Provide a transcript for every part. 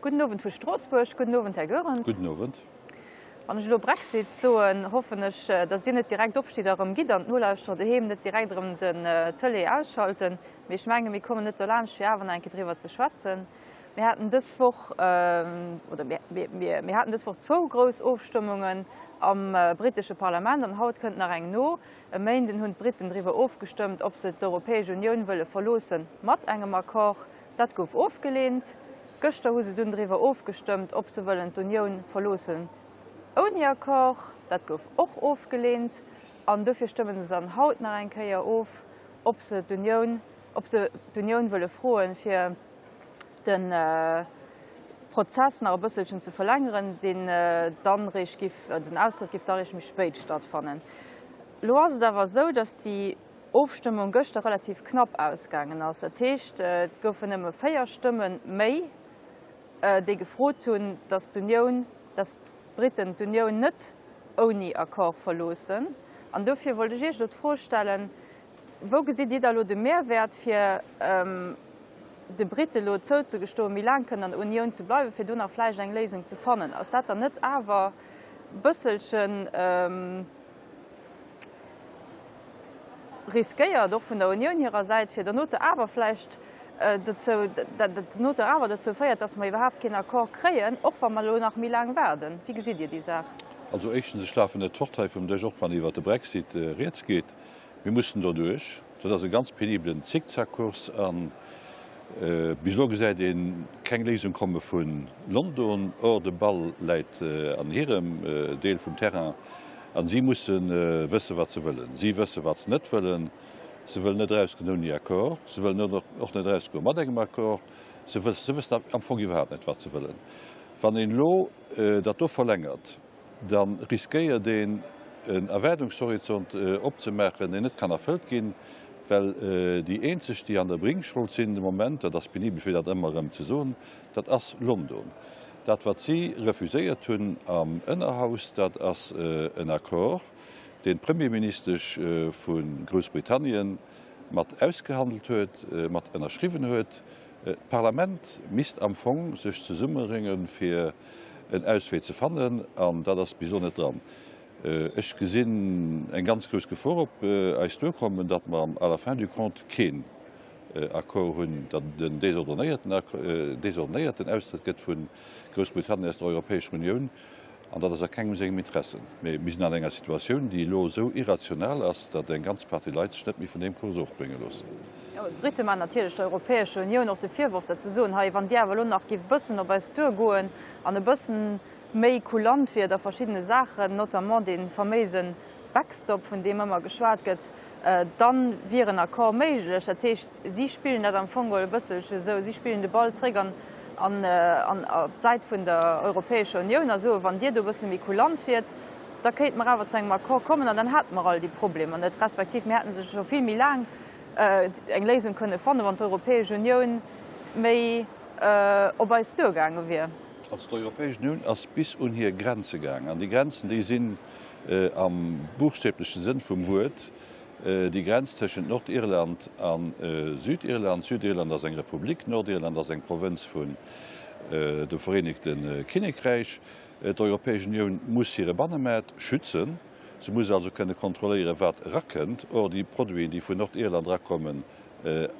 Gudden Owend vu Stroossbuerg. Gudden Owend, Här Goerens. Gudden Owend. Wann ech elo Brexit soen, hoffen ech, datt Dir net direkt opstitt a erëm gitt an d'Nolauschterer doheem net direkt erëm den Tëlee ausschalten. Mee ech menge mir kommen net dolaanscht, fir awer nach eng Kéier driwwer ze schwätzen. Mir haten dës Woch, oder mir haten dës Woch zwou grouss Ofstëmmungen am brittesche Parlament an haut kënnt nach eng no. E Méinden hunn d'Britten driwwer ofgestëmmt, ob se d'Europäesch Unioun wëlle verloosse mat engem Accord. Dat gouf ofgeleent. Gëschter hu se dunn driwwer ofgestëmmt, ob se wëllen d'Unioun verloossen ouni Accord. Dat gouf och ofgeleent. An dofir stëmmen se dann haut nach eng Kéier of, ob se d'Unioun, ob se d'Unioun wëlle froen, fir de Prozess nach e bësselchen ze verlängeren, deen dann eréischt giff, also den Austrëtt giff da eréischt méi spéit stattfannen. Elo ass et awer esou, datt déi Ofstëmmung gëschter relativ knapp ausgaangen ass. Dat heescht, et goufen nëmme 4 Stëmme méi, déi gefrot hunn, datt d'Unioun, datt d'Briten d'Unioun net ouni Accord verloossen. An dofir wollt ech Iech elo d'Fro stellen, Wou gesitt Dir da elo de Mehrwäert, fir de Brite elo zouzegestoen, méi laang kënnen an der Unioun ze bleiwen, fir do nach vläicht eng Léisung ze fannen? Ass dat dann net awer e bësselchen riskéiert, och vun der Unioun hirer Säit, fir dernote awer vläicht dozou, dat dernote awer dozou féiert, dass mer iwwerhaapt keen Accord kréien, och wa mer elo nach méi laang waarden? Wéi gesitt Dir déi Saach? Also éischtens, ech lafen net fort hei vum Dësch, och wann iwwert de Brexit rieds geet. Mir mussen doduerch. Dat ass e ganz penibelen Zickzackkurs a bis elo gesäit ee keng Léisung komme vu London. Or, de Ball läit an hirem Deel vum Terrain a si musse wësse wat se wëllen. Si wësse wat se net wëllen. Se wëllen net erausgoen ouni Accord. Se wëllen och net erausgoe mat engem Accord. Se wëssen am Fong iwwerhaapt net wat se wëllen. Wann een elo dat do verlängert, da riskéiert een en Erwaardungshorizont opzemaachen, deen net kann erfëllt ginn, well déi eenzeg, déi an der Bringschold sinn de Moment, dat ass penibel fir dat ëmmer erëm ze soen, dat ass London. Dat wat si refuséiert hunn am Ënnerhaus, dat ass en Accord, deen d'Premierministesch vu Groussbritannien mat ausgehandelt huet, mat ënnerschriwwen huet. D'Parlament misst am Fong sech zesummerénge fir en Auswee ze fannen, an dat ass bis elo net dran. Ech gesinn eng ganz grouss Gefor op eis duerkommen, datt mer à la fin du compte keen Accord hunn, datt et en desordonéierten Austrëtt gëtt vu Groussbritannien aus der Europäescher Unioun. An dat ass a kengem sengem Interessen. Mee mir sinn an enger Situatioun, déi elo esou irrational ass, datt eng ganz Partie Leit sech net méi vun deem Kurs ofbrénge loossen. Jo, d'Brite maachen natierlech der Europäescher Unioun och de Virworf, datt se soen, hei, wann Dir awer elo nach gift e bëssen op eis duergoen an e bëssen méi kulant wiert a verschiddene Saachen, notamment dee faméise Backstop, vun deem ëmmer geschwat gëtt, da wier en Accord méiglech. Dat heescht, si spillen dat am Fong geholl e bësselche esou, si spillen de Ball zréck an op d'Säit vun der Europäescher Unioun a soen, wann Dir do e bësse méi kulant wiert, da kéinte mer awer zu engem Accord kommen an dann hätte mer all déi Problemer net, respektiv mir hätte se scho vill méi laang eng Léisung kënne fannen, wann d'Europäesch Unioun méi op eis duergaange wier. Also d'Europäesch Unioun ass bis un hir Grenze gaangen an déi Grenzen, déi sinn am buchstäbleche Sënn vum Wuert, déi Grenz tëschent Nordirland a Südirland. Südirland ass eng Republik, Nordirland ass eng Provënz vun dem Vereenegte Kinnekräich. D'Europäesch Unioun muss hire Bannemaart schützen. Se muss also kënne kontrolléieren, wat erakënnt. Or, déi Produiten, déi vun Nordirland erakommen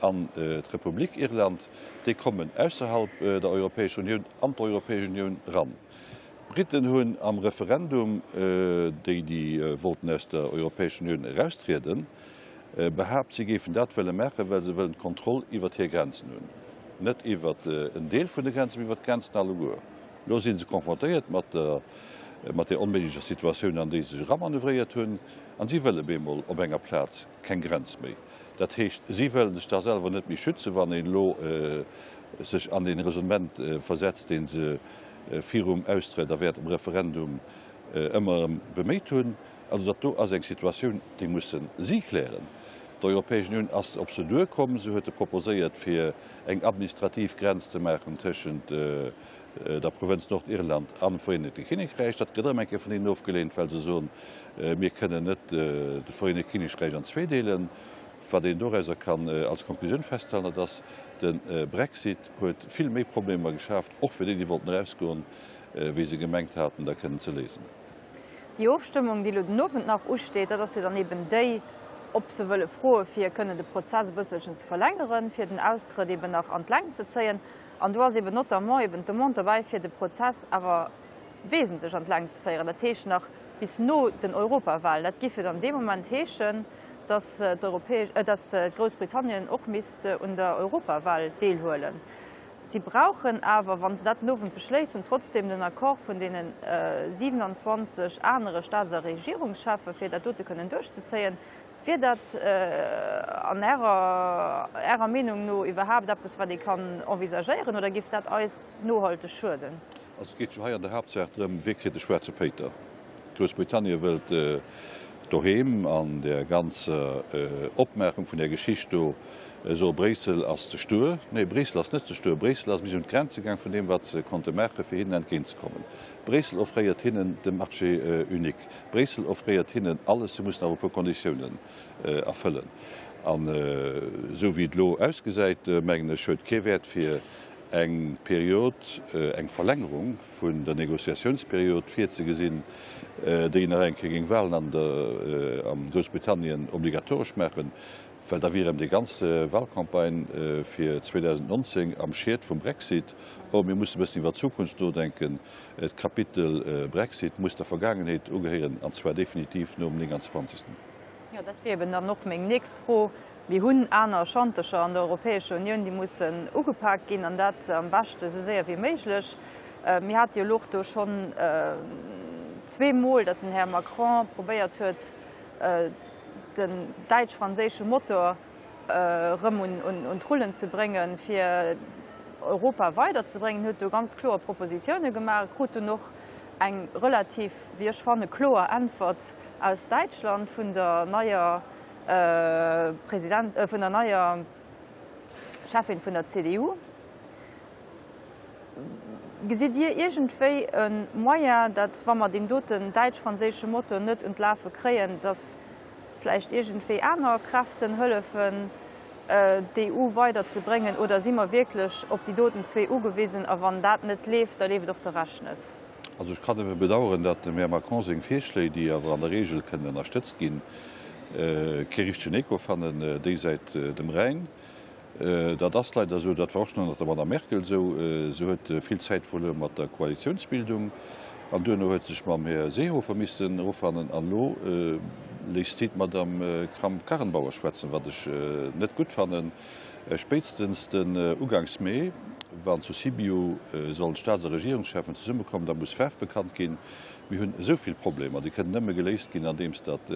an d'Republik Irland, déi kommen ausserhalb der Europäescher Unioun an d'Europäesch Unioun eran. D'Briten hunn am Referendum, déi déi wollten aus der Europäescher Unioun eraustrieden, behaapt, si géifen dat wëlle maachen, well se wëllen d'Kontroll iwwert hir Grenzen hunn. Net iwwert en Deel vun de Grenzen, mee iwwert d'Grenzen alleguer. Elo si se confrontéiert mat der mat där onméiglecher Situatioun, an déi se sech eramanövréiert hunn, an si wëlle bemol op enger Plaz keng Grenz méi. Dat heescht, si wëlle sech da selwer net méi schützen, wann een elo sech an dee Raisonnement versetzt, dee se virum Austrëtt a während dem Referendum ëmmer erëm beméit hunn. Also dat do ass eng Situatioun, déi musse si klären. D'Europäesch Unioun ass op se duerkomm. Se huet e proposéiert, fir eng administrativ Grenz ze maachen tëschent der Provënz Nordirland an dem Vereenegte Kinnekräich. Dat gëtt erëm eng Kéier vun hinnen ofgeleent, well se soen, mir kënnen net de Vereenegte Kinnekräich an zwee deelen. Wat een dorauser kann als Konklusioun festhalen, dat ass, De Brexit huet vill méi Problemer geschaaft, och fir déi, déi wollten erausgoen, wéi se gemengt haten, der kënnen ze léisen. Déi Ofstëmmung, déi elo den Owend nach usteet, dat ass jo dann eben déi, ob se wëlle froe fir kënnen de Prozess e bësselchen ze verlängeren, fir den Austrëtt eben nach an d'Längt ze zéien. An do ass eben notamment eben d'Demande derbäi, fir de Prozess awer wesentlech an d'Längt ze féieren, dat heescht nach bis no den Europawahlen. Dat géif jo dann dee Moment heeschen, datt d'Europäesch, datt Groussbritannien och misst un der Europawal deelhuelen. Si brauchen awer, wa se dat den Owend beschléissen, trotzdeem den Accord vun deene 27 anere Staats a Regierungscheffe fir dat dote kënnen duerchzezéien. Wier dat an Ärer Ärer Meenung no iwwerhaapt eppes, wat ee kann envisagéieren oder géif dat eis nohalteg schueden? Also et geet jo hei an der Haaptsaach drëm, Wie kritt de schwaarze Péiter? Groussbritannien wëllt doheem an der ganzer Opmaachung vun där Geschicht do soe Bréissel ass ze stur. Nee, Bréissel ass net ze stur. Bréissel ass bis un d'Grenze gaang vun deem, wat se konnte maachen, fir hinnen entgéintzekommen. Bréissel offréiert hinnen de Marché unique. Bréissel offréiert hinnen alles. Se mussen awer e puer Konditiounen erfëllen. An esou wéi et elo ausgesäit, mengen ech, huet kee Wäert fir eng Period, eng Verlängerung vun der Négociatiounsperiod virzegesinn, déi nach eng Kéier géing Wahlen an der a Groussbritannien obligatoresch maachen, well da wier erëm déi ganz Wahlcampagne fir 2019 am Schied vum Brexit. Or, mir mussen e bëssen iwwer d'Zukunft nodenken. D'Kapitel Brexit muss der Vergaangenheet ugehéieren, an zwar definitiv nom 29. Jo, dat wier eben dann och meng nächst Fro. Mir hunn aner Schantercher an der Europäescher Unioun, déi mussen ugepak ginn, an dat am beschte esou séier wéi méiglech. Mir hate jo elo och do schonn zweemol, datt den Här Macron probéiert huet, den däitsch-franséische Motor erëm un d'Rullen ze bréngen, fir Europa weiderzebréngen. En huet do ganz kloer Propositioune gemaach, krut dunn och eng relativ, wéi ech fanne, kloer Äntwert aus Däitschland vun der neier President, vun der neier Cheffin vun der CDU. Gesitt Dir iergendwéi e Moyen, datt, wa mer deen doten däitsch-franséische Motor net un d'Lafe kréien, datt vläicht iergendwéi aner Kräften hëllefen, d'EU weiderzebréngen? Oder si mer wierklech op déi doten zwee ugewisen a wann dat net leeft, da leeft och de Rescht net? Also ech kann nëmme bedauern, datt dem Här Macron seng Virschléi, déi awer an der Regel kënnen ënnerstëtzt ginn, kee richtegen Echo fannen déisäit dem Rhäin. Dat ass leider esou. Dat war och schonn ënnert der Madame Merkel esou. Se huet vill Zäit verluer mat der Koalitiounsbildung an duerno huet sech mam Här Seehofer missen erofannen an elo léisst si d'Madame Kramp-Karrenbauer schwätzen, wat ech net gutt fannen. Spéitstens den Uganks Mee, wann zu Sibiu sollen d'Staats a Regierungscheffen zesummekommen, da muss Faarf bekannt ginn. Mir hunn esou vill Problemer, déi kënnen nëmme geléist ginn, andeems datt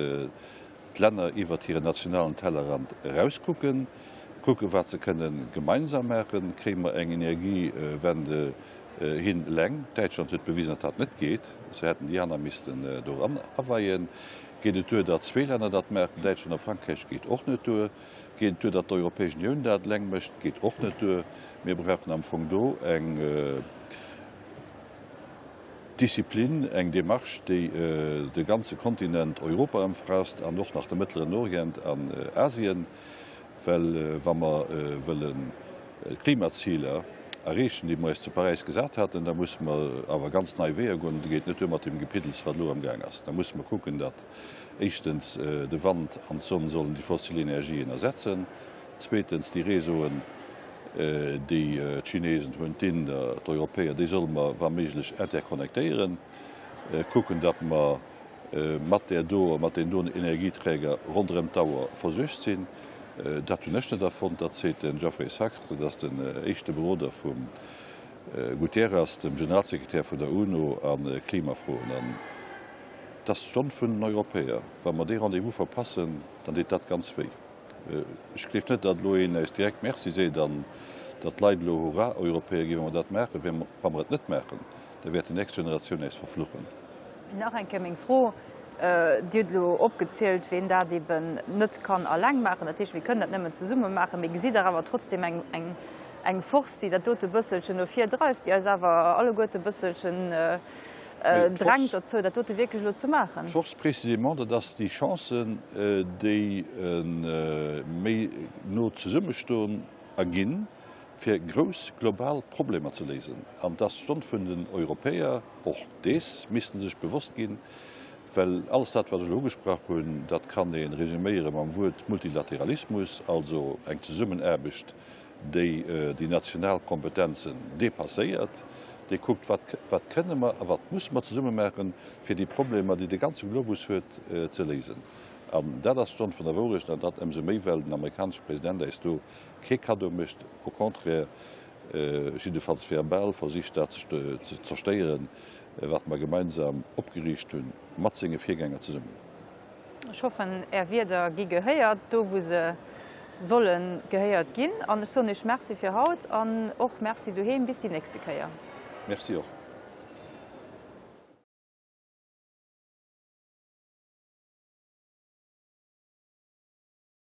d'Länner iwwert hiren nationalen Tellerrand erauskucken, kucken, wat se kënne gemeinsam maachen. Kréie mer eng Energiewende hin eleng? Däitschland huet bewisen, datt dat net geet. Se hätten déi aner missten doran aweien. Geet et duer, datt zwee Länner dat maachen, Däitschland a Frankräich? Geet och net duer. Geet et duer, datt d'Europäesch Unioun dat eleng mécht? Geet och net duer. Mir brauchen am Fong do eng Disziplin, eng Démarche, déi de ganze Kontinent Europa ëmfaasst an och nach de Mëttleren Orient an Asien. Well wa mer wëllen d'Klimaziler erreechen, déi mer eis zu Paräis gesat haten, da musse mer awer ganz nei Weeër goen. Et geet net duer mat deem Gepiddels, wat elo amgaang ass. Da musse mer kucken, datt Éischtens, de Wand an d'Sonn sollen déi fossil Energien ersetzen. Zweetens, déi Réseauen, déi d'Chinesen hunn, d'Inder, d'Europäer, déi solle mer wa méiglech interconnectéieren. Kucken, datt mer mat där do, mat deenen doen Energieträger ronderëm d'Auer versuergt sinn. Dat hunn ech net erfonnt, dat seet den Geoffrey Sachs, dat ass den éischte Beroder vum Guterres, dem Generalsekretär vun der UNO a Klimafroen. Et ass d'Stonn vun den Europäer. Wa mer dee Rendez-vous verpassen, dann deet dat ganz wéi. Ech gleef net, datt elo een eis direkt Merci seet an datt d'Leit elo Hurra-Europäer ginn, wa mer dat maachen. Wa mer et net maachen, da wäert déi nächst Generatioun äis verfluchen. Nach eng Kéier meng Fro, Dir hutt elo opgezielt, ween dat eeben net kann alleng maachen. Dat heescht, mir kënnen dat nëmmen zesumme maachen. Mee gesitt Der awer trotzdem eng Force, déi dat dote bësselchen no vir dreift, déi eis awer alleguerte bësselchen. Drängt dozou, dat dote wierklech elo ze maachen. D'Force précisément, dat ass déi Chancen, déi e méi no Zesummestoen erginn, fir grouss global Problemer ze léisen. An et ass d'Stonn vun den Europäer, och dees misste sech bewosst ginn, well alles dat, wat ech elo ugesprach hunn, dat kann ee resuméiere mam Wuert Multilateralismus, also eng Zesummenaarbecht déi déi national Kompetenzen dépasséiert, déi kuckt, wat, wat kënne mer a wat musse mer zesumme maachen, fir déi Problemer, déi de ganze Globus huet, ze léisen. An dat ass d'Stonn vun der Wourecht, an dat ëmsou méi, well den amerikanesche President eis do kee Kaddo mécht, au contraire, jiddefalls verbal versicht, dat ze zerstéieren, wat mer gemeinsam opgeriicht hunn, mat senge Virgänger zesummen. Ech hoffen, Är Wierder gi gehéiert, do wou se solle gehéiert ginn. An ech soen Iech Merci fir haut an och Merci doheem. Bis déi nächste Kéier. Merci och.